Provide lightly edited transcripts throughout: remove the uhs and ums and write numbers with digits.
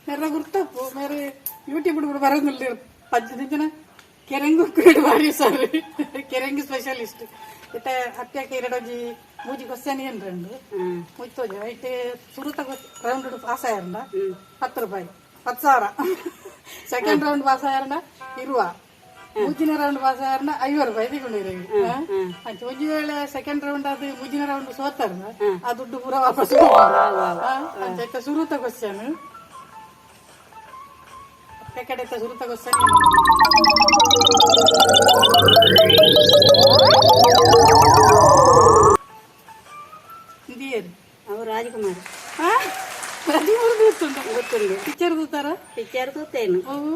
ಮೇರೆ ಗುರ್ತಪ್ಪು ಮೇರೆ ಯೂಟ್ಯೂಬ್ ಕೂಡ ಬರೋದಿಲ್ಲ ಪಜ್ಜ ಜನ ಕೆರೆಂಗು ಕ್ರೀಡೆ ಬಾರಿ ಸರ್ ಕೆರೆಂಗು ಸ್ಪೆಷಲಿಸ್ಟ್. ಇತ್ತೆ ಅತ್ಯಾಕೆ ಎರಡೊಂಜಿ ಮೂಜಿ ಕ್ವಶನ್ ಏನ್ರಂಡು ಮುಚ್ಚೋಜ ಇತ್ತೆ ಸುರುತ ರೌಂಡ್ ಪಾಸ್ ಆಯರ್ಂಡ 10 ರೂಪಾಯಿ, 10,000. Second round pass ಆಯರ್ಂಡ ಇರುವ, ಮೂಜಿನ ರೌಂಡ್ ಪಾಸ್ ಆಯರ್ಂಡ 50 ರೂಪಾಯಿ ತಿಕೊಂಡಿರ. ಅಂಚ ಒಂಜಿ ವೇಳೆ ಸೆಕೆಂಡ್ ರೌಂಡ್ ಅದು ಮೂಜಿನ ರೌಂಡ್ ಸೋತಾರ, ಆ ದುಡ್ಡು ಪೂರ ವಾಪಸ್. ಅಂಚ ಇತ್ತೆ ಸುರುತ ಕ್ವಶನ್ ಕಡೆ ಸುರುತ ಕ್ವಶನ್ ಇಂದಿಯೇರು? ಅವು ರಾಜಕುಮಾರ್. ರಾಜಕುಮಾರ್ ಗೊತ್ತುಂಟು? ಗೊತ್ತುಂಡು. ಪಿಕ್ಚರ್ ತೂತಾರ? ಪಿಕ್ಚರ್ ತೂತೇನು. ಅವು.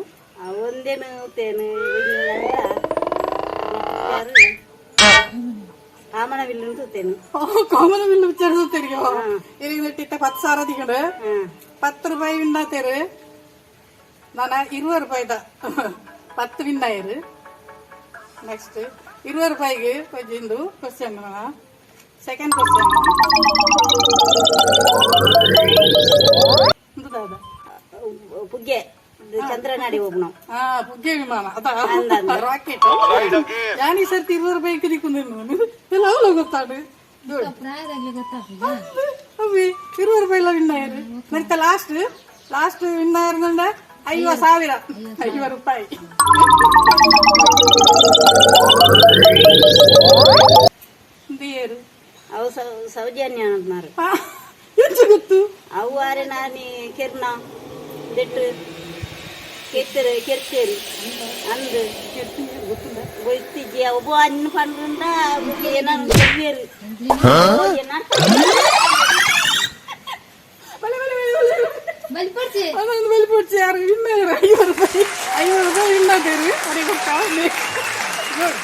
ಅವು ಒಂದೇನು ತೂತೇನು. ಕಾಮನ ಬಿಲ್ಲು ತೂತೇನು. ಕಾಮನ ಬಿಲ್ಲು ಪಿಕ್ಚರ್ ತೂತೇರಿಗೆ. ಇಲ್ಲಿಗೆ ಇತ್ತ 10,000 ತಿಂಗಳು 10 ರೂಪಾಯಿ ವಿನ್ನಾತೇರು. ನಾನು 20 ರೂಪಾಯಿದ 10 ವಿನ್ನಾಯರು. ನೆಕ್ಸ್ಟ್ 20 ರೂಪಾಯಿಗೆ ಇಂದು question, second question ದಾದ? ಪುಗ್ಗೆ ಚಂದ್ರನಾಡಿ ಹೋಗ್ನು. ಹಾ, ಪುಗ್ಗೆ ವಿಮಾನ ಅದ, ರಾಕೆಟ್. ಯಾನ್ ಈ ಸರ್ತಿ 20 ರೂಪಾಯಿ ತಿಕ್ಕೊಂದಿನ್ನು ಎಲ್ಲ ಅವಳು ಗೊತ್ತಾಡು. ಪ್ರಾಯದಾಗ್ಲಿ ಗೊತ್ತಾಗ್ತದೆ. ಅವಿ 20 ರೂಪಾಯಿ ಎಲ್ಲ ವಿನ್ನಾಯರು. ಮತ್ತೆ ಲಾಸ್ಟ್ ಲಾಸ್ಟ್ ವಿನ್ನಾಯರ್ದಂಡ 50,000, 50 ರೂಪಾಯಿ. ಇಂದಿಯೇರು? ಅವು ಸೌಜನ್ಯ ಅಂದ್ಮಾರು. ಎಂಚ ಗೊತ್ತು? ಅವು ಆರೆ ನಾನಿ ಕಿರ್ನ ದೆಟ್ಟು ಕೆತ್ತರು ಕೆರ್ತೇರು ಅಂದು. ಗೊತ್ತಿಲ್ಲ. ಗೊತ್ತಿಜ್ಜಿ. ಅವು ಅನ್ನ ಪಂಡ್ರಂಡ ಏನಾರು ಕೆರ್ವೇರು. ಬಲೆ ಬಲೆ ಬಲೆ ಬಲೆ. ಬಲಿಪಡ್ಸಿ. ಅದೊಂದು ಬಲಿ ಪೊಡ್ಚಿ. ಯಾರು ವಿನ್ನಾಯರು? 50 ರೂಪಾಯಿ, 50 ರೂಪಾಯಿ ವಿನ್ನಾತೇರು. ಅರೆ ಗೊತ್ತಾ? ಗುಡ್.